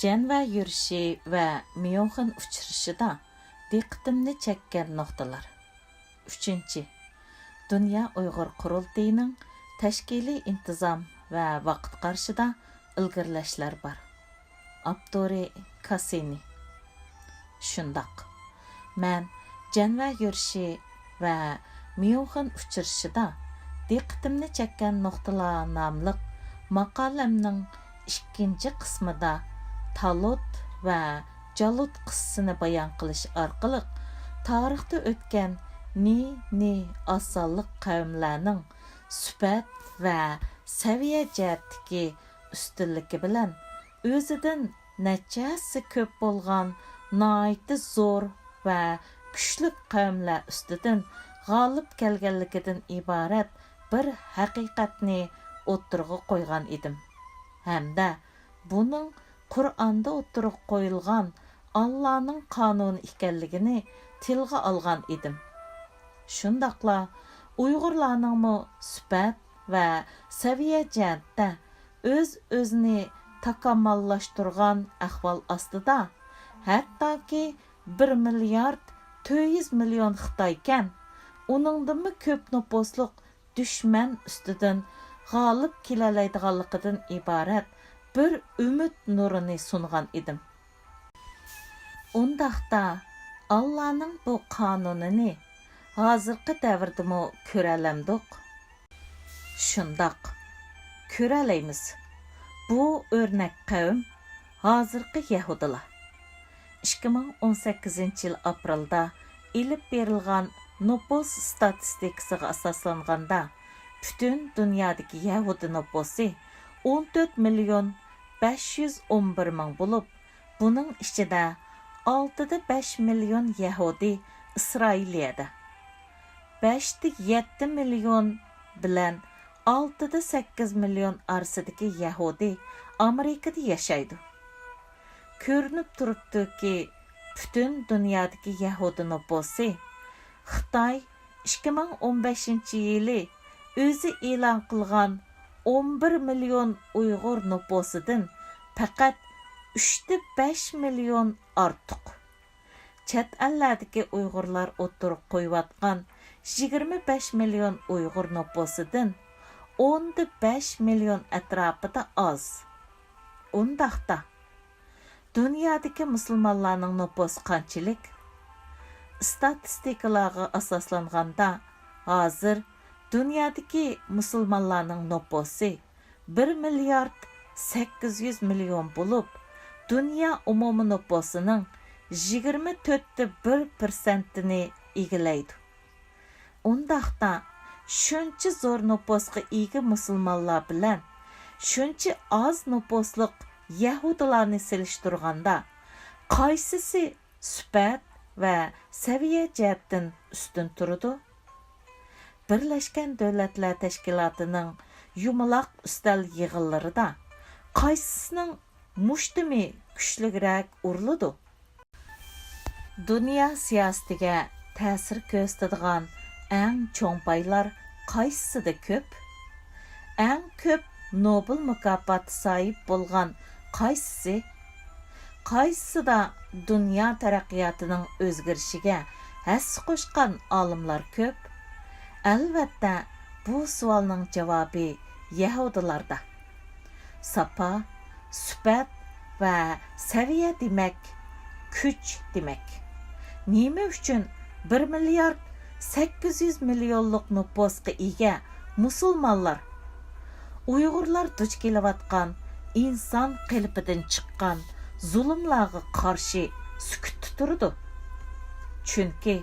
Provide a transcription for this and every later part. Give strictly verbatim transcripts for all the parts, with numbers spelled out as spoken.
جەنۋە يۈرۈشى ۋە ميۇنخېن ئۇچرىشىشىدا دىققىتىمنى چەككەن نۇقتىلار. ئۈچىنچى، دۇنيا ئۇيغۇر قۇرۇلتىيىنىڭ تەشكىلىي ئىنتىزام ۋە ۋاقىت قارىشىدا ئىلگىرىلەشلەر بار. ئاپتورى: كاسسىنى. شۇنداق، مەن جەنۋە يۈرۈشى ۋە ميۇنخېن ئۇچرىشىشىدا دىققىتىمنى چەككەن نۇقتىلار ناملىق ماقالەمنىڭ ئىككىنچى قىسمىدا تالۇت ۋە جالۇت قىسسىسىنى بايان قىلىش ئارقىلىق تارىختا ئۆتكەن نى نى ئاز سانلىق قەۋملەرنىڭ سۈپەت ۋە سەۋىيە جەھەتتىكى ئۈستۈنلۈكى بىلەن ئۆزىدىن نەچچە ھەسسە كۆپ بولغان ناھايىتى زور ۋە كۈچلۈك قەۋملەر ئۈستىدىن غالىب كەلگەنلىكىدىن ئىبارەت بىر ھەقىقەتنى ئوتتۇرىغا قويغان ئىدىم ھەمدە بۇنىڭ قۇرئاندا ئوتتۇرىغا قويۇلغان ئاللانىڭ قانۇنى ئىكەنلىكىنى تىلغا ئالغان ئىدىم. شۇنداقلا ئۇيغۇرلارنىڭمۇ سۈپەت ۋە سەۋىيە جەھەتتە ئۆز-ئۆزىنى تاكاماللاشتۇرغان ئەھۋال ئاستىدا، ھەتتاكى بىر مىليارد تۆت يۈز مىليون خىتايكەن، ئۇنىڭدىنمۇ كۆپ نوپۇسلۇق دۈشمەن ئۈستىدىن غالىب كېلەلەيدىغانلىقىدىن ئىبارەت بىر ئۈمىد نۇرىنى سۇنغان ئىدىم. ئۇنداقتا، ئاللانىڭ بۇ قانۇنىنى ھازىرقى دەۋردىمۇ كۆرەلەمدۇق؟ شۇنداق، كۆرەلەيمىز. بۇ ئۆرنەك قەۋم ھازىرقى يەھۇدىيلار. ئىككى مىڭ ئون سەككىزىنچى يىل ئاپرېلدا ئېلىپ بېرىلغان نوپۇس ئىستاتىستىكىسىغا ئاساسلانغاندا، پۈتۈن دۇنيادىكى يەھۇدىي نوپۇسى ئون تۆت مىليون بەش يۈز ئون بىر مىڭ بولۇپ، بۇنىڭ ئىچىدە ئالتىدە بەش مىليون يەھۇدىي ئىسرائىلىيەدە، بەشتە يەتتە مىليون بىلەن ئالتىدە سەككىز مىليون ئارىسىدىكى يەھۇدىي ئامېرىكىدا ياشايدۇ. كۆرۈنۈپ تۇرۇپتۇكى، پۈتۈن دۇنيادىكى يەھۇدىي نوپۇسى خىتاي ئىككى مىڭ ئون بەشىنچى يىلى ئۆزى ئېلان قىلغان ئون بىر مىليون ئۇيغۇر نوپۇسىدىن پەقەت ئۈچتە بەش مىليون ئارتۇق. چەت ئەللەردىكى ئۇيغۇرلار ئوتتۇرىغا قويۇۋاتقان يىگىرمە بەش مىليون ئۇيغۇر نوپۇسىدىن ئوندا بەش مىليون ئەتراپىدا ئاز. ئۇنداقتا، دۇنيادىكى مۇسۇلمانلارنىڭ نوپۇسى قانچىلىك؟ ئىستاتىستىكىلارغا ئاساسلانغاندا، ھازىر دۇنيادىكى مۇسۇلمانلارنىڭ نوپۇسى بىر مىليارد سەككىز يۈز مىليون بولۇپ، دۇنيا ئومۇمىي نوپۇسىنىڭ يىگىرمە تۆتتە بىر پىرسەنتىنى ئىگىلەيدۇ. ئۇنداقتا، شۇنچە زور نوپۇسقا ئىگە مۇسۇلمانلار بىلەن شۇنچە ئاز نوپۇسلۇق يەھۇدىيلارنى سېلىشتۇرغاندا، قايسىسى سۈپەت ۋە سەۋىيە جەھەتتىن ئۈستۈن تۇرىدۇ؟ بىرلەشكەن دۆلەتلەر تەشكىلاتىنىڭ يۇمىلاق ئۈستەل يىغىنلىرىدا قايسىسىنىڭ مۇشتۇمى كۈچلۈكرەك ئۇرۇلىدۇ؟ دۇنيا سىياسىتىگە تەسىر كۆرسىتىدىغان ئەڭ چوڭ بايلار قايسىسىدا كۆپ؟ ئەڭ كۆپ نوبېل مۇكاپاتى ساھىب بولغان قايسىسى؟ قايسىسىدا دۇنيا تەرەققىياتىنىڭ ئۆزگىرىشىگە ھەسسە قوشقان ئالىملار كۆپ؟ ئەلۋەتتە، بۇ سوئالنىڭ جاۋابى يەھۇدىيلاردا. ساپا، سۈپەت ۋە سەۋىيە دېمەك، كۈچ دېمەك. نېمە ئۈچۈن بىر مىليارد سەككىز يۈز مىليونلۇق نوپۇسقا ئىگە مۇسۇلمانلار، ئۇيغۇرلار دۇچ كېلىۋاتقان ئىنسان قېلىپىدىن چىققان زۇلۇملارغا قارشى سۈكۈتتە تۇرىدۇ؟ چۈنكى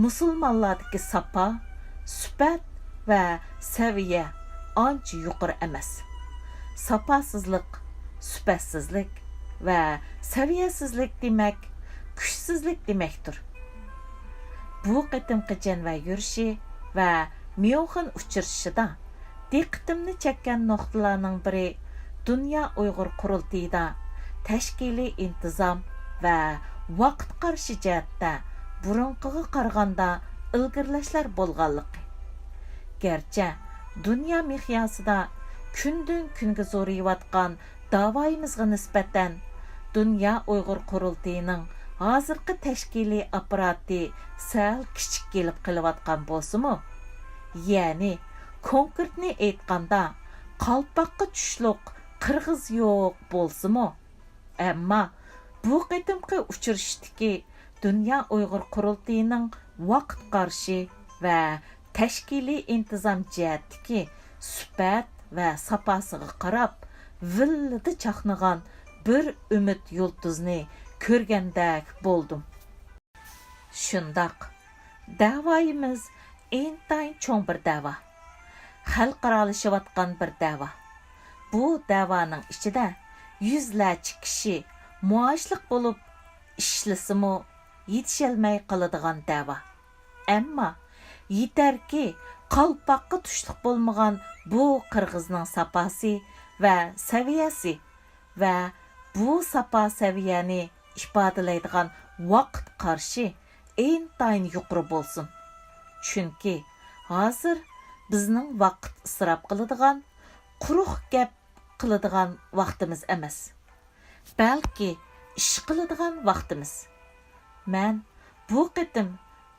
مۇسۇلمانلاردىكى ساپا، سۈپەت ۋە سەۋىيە ئانچە يۇقىرى ئەمەس. ساپاسىزلىق، سۈپەتسىزلىك ۋە سەۋىيەسىزلىك دېمەك، كۈچسىزلىك دېمەكتۇر. بۇ قېتىمقى جەنۋە يۈرۈشى ۋە ميۇنخېن ئۇچرىشىشىدا دىققىتىمنى چەككەن نۇقتىلارنىڭ بىرى دۇنيا ئۇيغۇر قۇرۇلتىيىدا تەشكىلىي ئىنتىزام ۋە ۋاقىت قارىشى جەھەتتە بۇرۇنقىغا قارىغاندا ئىلگىرىلەشلەر بولغانلىقى. گەرچە دۇنيا مىقياسىدا كۈندىن-كۈنگە زورىيىۋاتقان داۋايىمىزغا نىسبەتەن دۇنيا ئۇيغۇر قۇرۇلتىيىنىڭ ھازىرقى تەشكىلىي ئاپپاراتى سەل كىچىك كېلىپ قېلىۋاتقان بولسىمۇ، يەنى كونكرېتنى ئېيتقاندا، قالپاققا چۇشلۇق قىرغىز يوق بولسىمۇ، ئەمما بۇ قېتىمقى ئۇچرىشىشتىكى دۇنيا ئۇيغۇر قۇرۇلتىيىنىڭ ۋاقىت قارىشى ۋە تەشكىلىي ئىنتىزام جەھەتتىكى سۈپەت ۋە ساپاسىغا قاراپ، ۋىللىدە چاقنىغان بىر ئۈمىد يۇلتۇزىنى كۆرگەندەك بولدۇم. شۇنداق، دەۋايىمىز ئىنتايىن چوڭ بىر دەۋا. خەلقئارالىشىۋاتقان بىر دەۋا. بۇ دەۋانىڭ ئىچىدە يۈزلەرچە كىشى مۇئاشلىق بولۇپ ئىشلىسىمۇ، يېتىشەلمەي قالىدىغان دەۋا. ئەمما يېتەركى، قالپاققا تۇشلۇق بولمىغان بۇ قىرغىزنىڭ ساپاسى ۋە سەۋىيەسى ۋە بۇ ساپا سەۋىيەنى ئىپادىلەيدىغان ۋاقىت قارىشى ئىنتايىن يۇقىرى بولسۇن. چۈنكى ھازىر بىزنىڭ ۋاقىت ئىسراپ قىلىدىغان، قۇرۇق گەپ قىلىدىغان ۋاقتىمىز ئەمەس. بەلكى ئىش قىلىدىغان ۋاقتىمىز. مەن بۇ قېتىم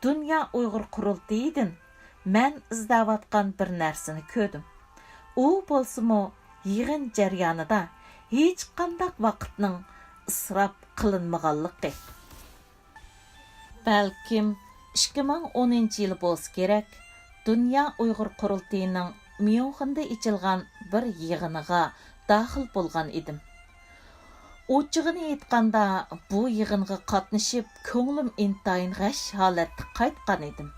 دۇنيا ئۇيغۇر قۇرۇلتىيىدىن مەن ئىزدەۋاتقان بىر نەرسىنى كۆردۈم. ئۇ بولسىمۇ يىغىن جەريانىدا ھېچقانداق ۋاقىتنىڭ ئىسراپ قىلىنمىغانلىقى. بەلكىم ئىككى مىڭ ئونىنچى يىلى بولسا كېرەك، دۇنيا ئۇيغۇر قۇرۇلتىيىنىڭ ميۇنخېندا ئېچىلغان بىر يىغىنىغا داخىل بولغان ئىدىم. ئوچۇقىنى ئېيتقاندا، بۇ يىغىنغا قاتنىشىپ، كۆڭلۈم ئىنتايىن غەش ھالەتتە قايتقان ئىدىم.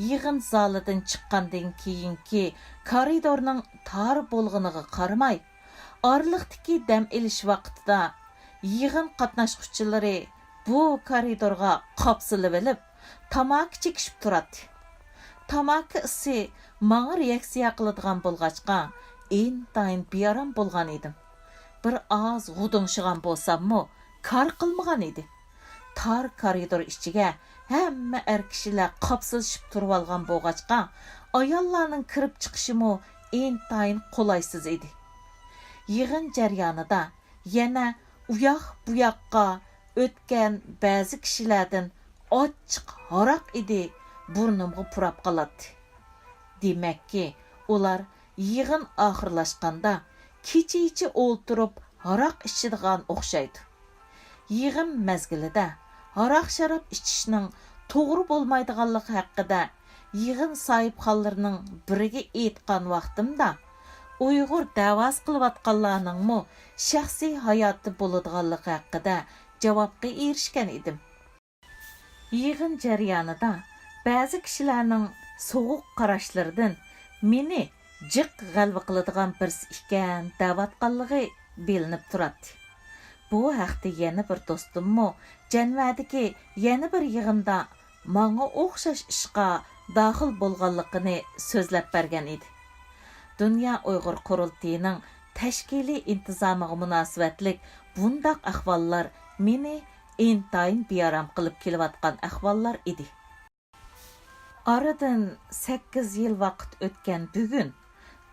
يىغىن زالىدىن چىققاندىن كېيىنكى كارىدورنىڭ تار بولغىنىغا قارىماي، ئارىلىقتىكى دەم ئېلىش ۋاقتىدا يىغىن قاتناشقۇچىلىرى بۇ كارىدورغا قاپسىلىۋېلىپ، تاماكا چېكىشىپ تۇراتتى. تاماكا ئىسى ماڭا رېئاكسىيە قىلىدىغان بولغاچقا، ئىنتايىن بىئارام بولغان ئىدىم. بىر ئاز غۇدۇڭشىغان بولساممۇ، كار قىلمىغان ئىدى. تار كارىدور ئىچىگە ھەممە ئەر كىشىلەر قاپسىلىشىپ تۇرۇۋالغان بولغاچقا، ئاياللارنىڭ كىرىپ چىقىشىمۇ ئىنتايىن قولايسىز ئىدى. يىغىن جەريانىدا يەنە ئۇياق-بۇياققا ئۆتكەن بەزى كىشىلەردىن ئاچچىق ھاراق ئىدى بۇرنۇمغا پۇراپ قالاتتى. دېمەككى، ئۇلار يىغىن ئاخىرلاشقاندا كېچىچە ئولتۇرۇپ ھاراق ئىچىدىغان ئوخشايدۇ. يىغىن مەزگىلىدە ھاراق-شاراب ئىچىشنىڭ توغرا بولمايدىغانلىقى ھەققىدە يىغىن ساھىبخانلىرىنىڭ بىرىگە ئېيتقان ۋاقتىمدا، ئۇيغۇر دەۋاسى قىلىۋاتقانلارنىڭمۇ شەخسىي ھاياتى بولىدىغانلىقى ھەققىدە جاۋابقا ئېرىشكەن ئىدىم. يىغىن جەريانىدا بەزى كىشىلەرنىڭ سوغۇق قاراشلىرىدىن مېنى جىق غەلۋە قىلىدىغان بىرسى ئىكەن دەۋاتقانلىقى بىلىنىپ تۇراتتى. بۇ ھەقتە يەنە بىر دوستۇممۇ جەنۋەدىكى يەنە بىر يىغىندا ماڭا ئوخشاش ئىشقا داخىل بولغانلىقىنى سۆزلەپ بەرگەن ئىدى. دۇنيا ئۇيغۇر قۇرۇلتىيىنىڭ تەشكىلىي ئىنتىزامىغا مۇناسىۋەتلىك بۇنداق ئەھۋاللار مېنى ئىنتايىن بىئارام قىلىپ كېلىۋاتقان ئەھۋاللار ئىدى. ئارىدىن سەككىز يىل ۋاقىت ئۆتكەن بۈگۈن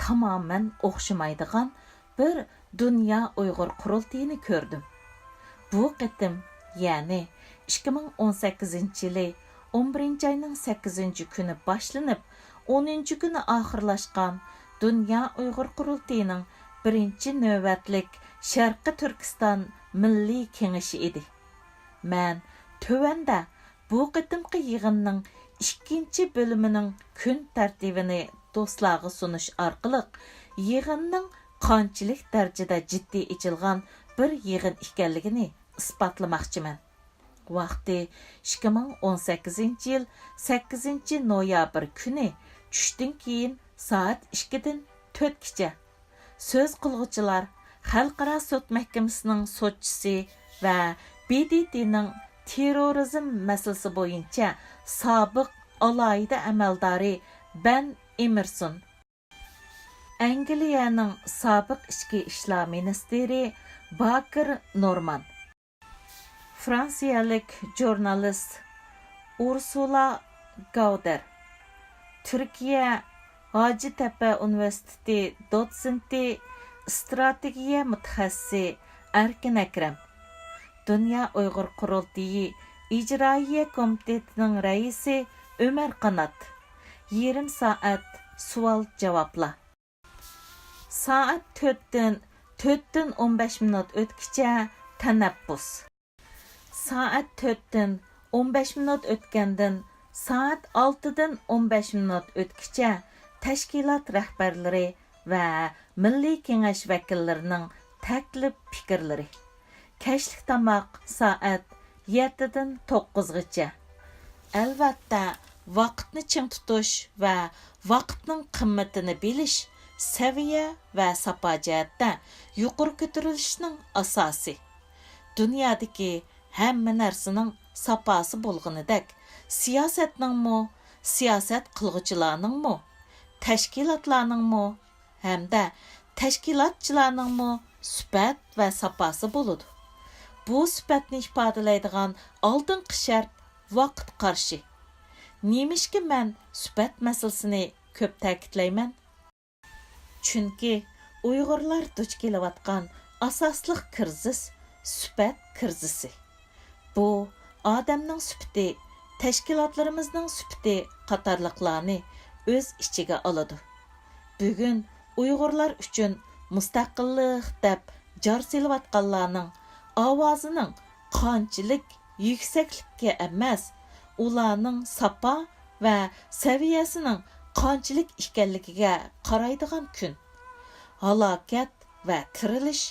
تامامەن ئوخشىمايدىغان بىر دۇنيا ئۇيغۇر قۇرۇلتىيىنى كۆردۈم. بۇ قېتىم، يەنى ئىككى مىڭ ئون سەككىزىنچى يىلى ئون بىرىنچى ئاينىڭ سەككىزىنچى كۈنى باشلىنىپ، ئونىنچى كۈنى ئاخىرلاشقان دۇنيا ئۇيغۇر قۇرۇلتىيىنىڭ بىرىنچى نۆۋەتلىك شەرقىي تۈركىستان مىللىي كېڭىشى ئىدى. مەن تۆۋەندە بۇ قېتىمقى يىغىننىڭ ئىككىنچى بۆلۈمىنىڭ كۈن تەرتىبىنى دوستلارغا سۇنۇش ئارقىلىق يىغىننىڭ قانچىلىك دەرىجىدە جىددىي ئېچىلغان بىر يىغىن ئىكەنلىكىنى ئىسپاتلىماقچىمەن. ۋاقتى ئىككى مىڭ ئون سەككىزىنچى يىل سەككىزىنچى نويابىر كۈنى چۈشتىن كېيىن سائەت ئىككىدىن تۆتكىچە. سۆز قىلغۇچىلار خەلقئارا سوت مەھكىمىسىنىڭ سوتچىسى ۋە ب د ت نىڭ تېررورىزم مەسىلىسى بويىچە سابىق ئالاھىدە ئەمەلدارى بەن ئېمېرسون، ئەنگلىيەنىڭ سابىق ئىچكى ئىشلار مىنىستىرى باكىر نورمان، فرانسىيەلىك ژۇرنالىست ئۇرسۇلا گاۋدەر، تۈركىيە ھاجىتەپە ئۇنىۋېرسىتېتى دوتسېنتى، ئىستراتېگىيە مۇتەخەسسىسى ئەركىن ئەكرەم، دۇنيا ئۇيغۇر قۇرۇلتىيى ئىجرائىيە كومىتېتىنىڭ رەئىسى ئۆمەر قانات. يېرىم سائەت سوئال-جاۋابلار. سائەت تۆتتىن، تۆتتىن ئون بەش مىنۇت ئۆتكىچە تەنەپپۇس. سائەت تۆتتىن ئون بەش مىنۇت ئۆتكەندىن سائەت ئالتىدىن ئون بەش مىنۇت ئۆتكىچە تەشكىلات رەھبەرلىرى ۋە مىللىي كېڭەش ۋەكىللىرىنىڭ تەكلىپ پىكىرلىرى. كەچلىك تاماق سائەت يەتتىدىن توققۇزغىچە. ئەلۋەتتە، ۋاقىتنى چىڭ تۇتۇش ۋە ۋاقىتنىڭ قىممىتىنى بىلىش سەۋىيە ۋە ساپا جەھەتتە يۇقىرى كۆتۈرۈلۈشنىڭ ئاساسى. دۇنيادىكى ھەممە نەرسىنىڭ ساپاسى بولغىنىدەك، سىياسەتنىڭمۇ، سىياسەت قىلغۇچىلارنىڭمۇ، تەشكىلاتلارنىڭمۇ ھەمدە تەشكىلاتچىلارنىڭمۇ سۈپەت ۋە ساپاسى بولىدۇ. بۇ سۈپەتنى ئىپادىلەيدىغان ئالدىنقى شەرت ۋاقىت قارىشى. نېمىشقا مەن سۈپەت مەسىلىسىنى كۆپ تەكىتلەيمەن؟ چۈنكى ئۇيغۇرلار دۇچ كېلىۋاتقان ئاساسلىق كىرىزىس سۈپەت كىرىزىسى. بۇ ئادەمنىڭ سۈپىتى، تەشكىلاتلىرىمىزنىڭ سۈپىتى قاتارلىقلارنى ئۆز ئىچىگە ئالىدۇ. بۈگۈن ئۇيغۇرلار ئۈچۈن مۇستەقىللىق دەپ جار سېلىۋاتقانلارنىڭ ئاۋازىنىڭ قانچىلىك يۈكسەكلىككە ئەمەس، ئۇلارنىڭ ساپا ۋە سەۋىيەسىنىڭ قانچىلىك ئىكەنلىكىگە قارايدىغان كۈن. ھالاكەت ۋە تىرىلىش،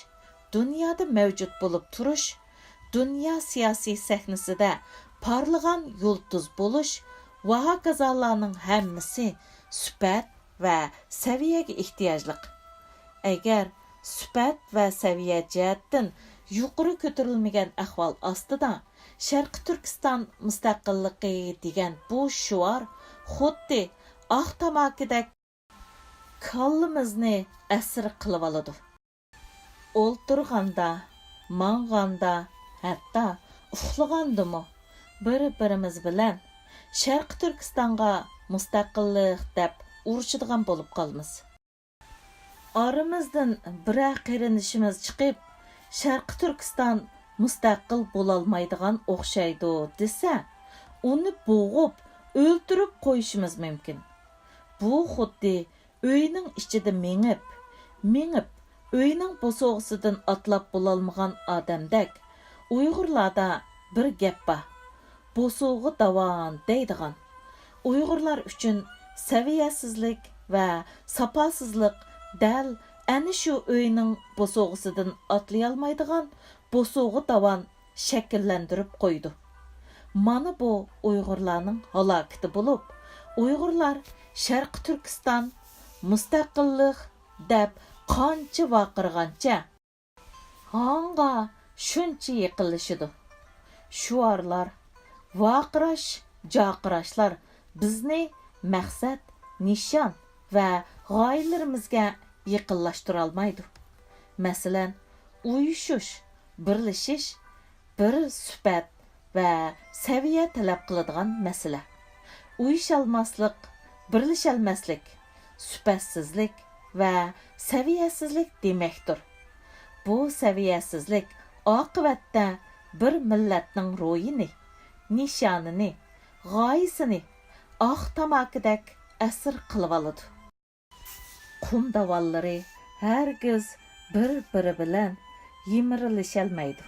دۇنيادا مەۋجۇت بولۇپ تۇرۇش، دۇنيا سىياسىي سەھنىسىدە پارلىغان يۇلتۇز بولۇش ۋە ھاكازالارنىڭ ھەممىسى سۈپەت ۋە سەۋىيەگە ئېھتىياجلىق. ئەگەر سۈپەت ۋە سەۋىيە جەھەتتىن يۇقىرى كۆتۈرۈلمىگەن ئەھۋال ئاستىدا، شەرقىي تۈركىستان مۇستەقىللىقى دېگەن بۇ شوئار خۇددى ئاق تاماكىدەك كاللىمىزنى ئەسىر قىلىۋالىدۇ. ئولتۇرغاندا، ماڭغاندا، ھەتتا ئۇخلىغاندىمۇ بىر-بىرىمىز بىلەن شەرقىي تۈركىستانغا مۇستەقىللىق دەپ ئۇرۇشىدىغان بولۇپ قالىمىز. ئارىمىزدىن بىرەر قېرىندىشىمىز چىقىپ، شەرقىي تۈركىستان مۇستەقىل بولالمايدىغان ئوخشايدۇ دېسە، ئۇنى بوغۇپ، ئۆلتۈرۈپ قويۇشىمىز مۇمكىن. بۇ خۇددى ئۆينىڭ ئىچىدە مېڭىپ، مېڭىپ، ئۆينىڭ بوسۇغىسىدىن ئاتلاپ بولالمىغان ئادەمدەك. ئۇيغۇرلاردا بىر گەپ بار، بوسۇغا داۋان دەيدىغان. ئۇيغۇرلار ئۈچۈن سەۋىيەسىزلىك ۋە ساپاسىزلىق دەل ئەنە شۇ ئۆينىڭ بوسۇغىسىدىن ئاتلىيالمايدىغان بوسۇغا داۋان شەكىللەندۈرۈپ قويىدۇ. مانا بۇ ئۇيغۇرلارنىڭ ھالاكىتى بولۇپ، ئۇيغۇرلار شەرقىي تۈركىستان مۇستەقىللىق دەپ قانچە ۋارقىرىغانچە، ھاڭغا شۇنچە يېقىنلىشىدۇ. شوئارلار، ۋارقىراش، جارقىراشلار بىزنى مەقسەت، نىشان ۋە غايىلىرىمىزگە يېقىنلاشتۇرالمايدۇ. مەسىلەن، ئۇيۇشۇش، بىرلىشىش بىر سۈپەت ۋە سەۋىيە تەلەپ قىلىدىغان مەسىلە. ئۇيۇشالماسلىق، بىرلىشەلمەسلىك، سۈپەتسىزلىك ۋە سەۋىيەسىزلىك دېمەكتۇر. بۇ سەۋىيەسىزلىك ئاقىۋەتتە بىر مىللەتنىڭ روھىنى، نىشانىنى، غايىسىنى ئاق تاماكىدەك ئەسىر قىلىۋالىدۇ. قۇم داۋانلىرى ھەرگىز بىر-بىرى بىلەن يىمىرىلىشەلمەيدۇ.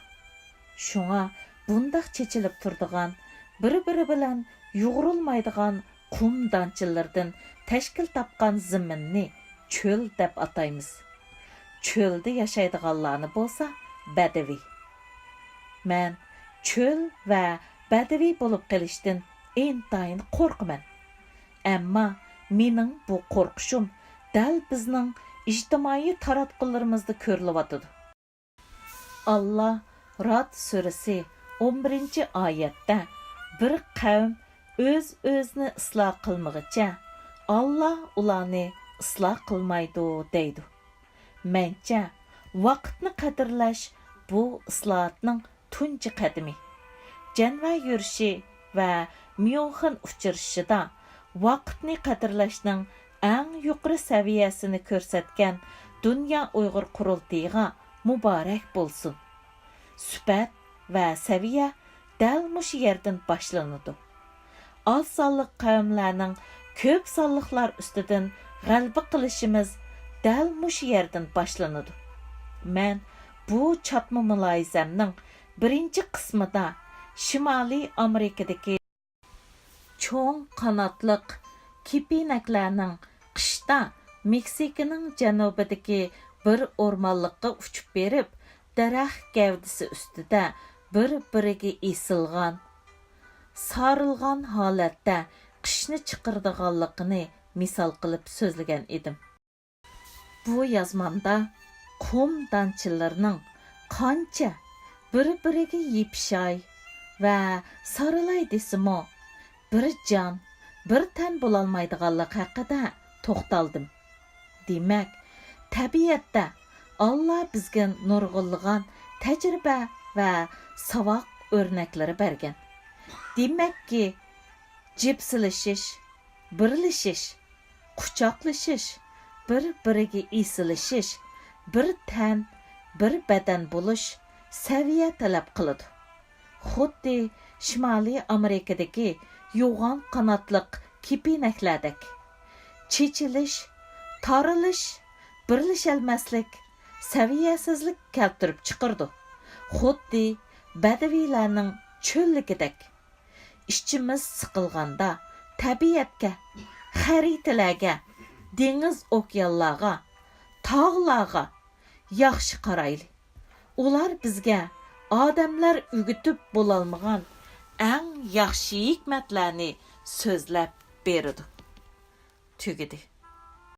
شۇڭا بۇنداق چېچىلىپ تۇرىدىغان، بىر-بىرى بىلەن يۇغۇرۇلمايدىغان قۇم دانچىلىرىدىن تەشكىل تاپقان زېمىننى چۆل دەپ ئاتايمىز. چۆلدە ياشايدىغانلارنى بولسا بەدىۋى. مەن چۆل ۋە بەدىۋى بولۇپ قېلىشتىن ئىنتايىن قورقىمەن. ئەمما مېنىڭ بۇ قورقۇشۇم دەل بىزنىڭ ئىجتىمائىي تاراتقۇلىرىمىزدا كۆرۈلۈۋاتىدۇ. ئاللا راد سۈرىسى ئون بىرىنچى ئايەتتە، بىر قەۋم ئۆز-ئۆزىنى ئىسلاھ قىلمىغىچە، ئاللا ئۇلارنى ئىسلاھ قىلمايدۇ، دەيدۇ. مەنچە، ۋاقىتنى قەدىرلەش بۇ ئىسلاھاتنىڭ تۇنجى قەدىمى. جەنۋە يۈرۈشى ۋە ميۇنخېن ئۇچرىشىشىدا ۋاقىتنى قەدىرلەشنىڭ ئەڭ يۇقىرى سەۋىيەسىنى كۆرسەتكەن دۇنيا ئۇيغۇر قۇرۇلتىيىغا مۇبارەك بولسۇن! سۈپەت ۋە سەۋىيە دەل مۇشۇ يەردىن باشلىنىدۇ. ئاز سانلىق قەۋملەرنىڭ كۆپ سانلىقلار ئۈستىدىن غەلىبە قىلىشىمىز دەل مۇشۇ يەردىن باشلىنىدۇ. مەن بۇ چاتما مۇلاھىزەمنىڭ بىرىنچى قىسمىدا شىمالىي ئامېرىكىدىكى چوڭ قاناتلىق كېپىنەكلەرنىڭ قىشتا مېكسىكىنىڭ جەنۇبىدىكى بىر ئورمانلىققا ئۇچۇپ بېرىپ، دەرەخ گەۋدىسى ئۈستىدە بىر-بىرىگە ئېسىلغان، سارىلغان ھالەتتە قىشنى چىقىرىدىغانلىقىنى مىسال قىلىپ سۆزلىگەن ئىدىم. بۇ يازمامدا قۇم دانچىلىرىنىڭ قانچە بىر-بىرىگە يېپىشاي ۋە سارىلاي دېسىمۇ، بىر جان، بىر تەن بولالمايدىغانلىق ھەققىدە توختالدىم. دېمەك، تەبىئەتتە ئاللا بىزگە نۇرغۇنلىغان تەجرىبە ۋە ساۋاق ئۆرنەكلىرى بەرگەن. دېمەككى، جىپسىلىشىش، بىرلىشىش، قۇچاقلىشىش، بىر-بىرىگە ئېسىلىشىش، بىر تەن، بىر بەدەن بولۇش سەۋىيە تەلەپ قىلىدۇ. خۇددى شىمالىي ئامېرىكىدىكى يوغان قاناتلىق كېپىنەكلەردەك. چېچىلىش، تارىلىش، بىرلىشەلمەسلىك، سەۋىيەسىزلىك كەلتۈرۈپ چىقىرىدۇ. خۇددى بەدىۋىلەرنىڭ چۆللۈكىدەك. ئىچىمىز سىقىلغاندا تەبىئەتكە، خەرىتىلەرگە، دېڭىز ئوكيانلارغا، تاغلارغا ياخشى قارايلى. ئۇلار بىزگە ئادەملەر ئۆگىتىپ بولالمىغان ئەڭ ياخشى ھېكمەتلەرنى سۆزلەپ بېرىدۇ. تۈگىدى.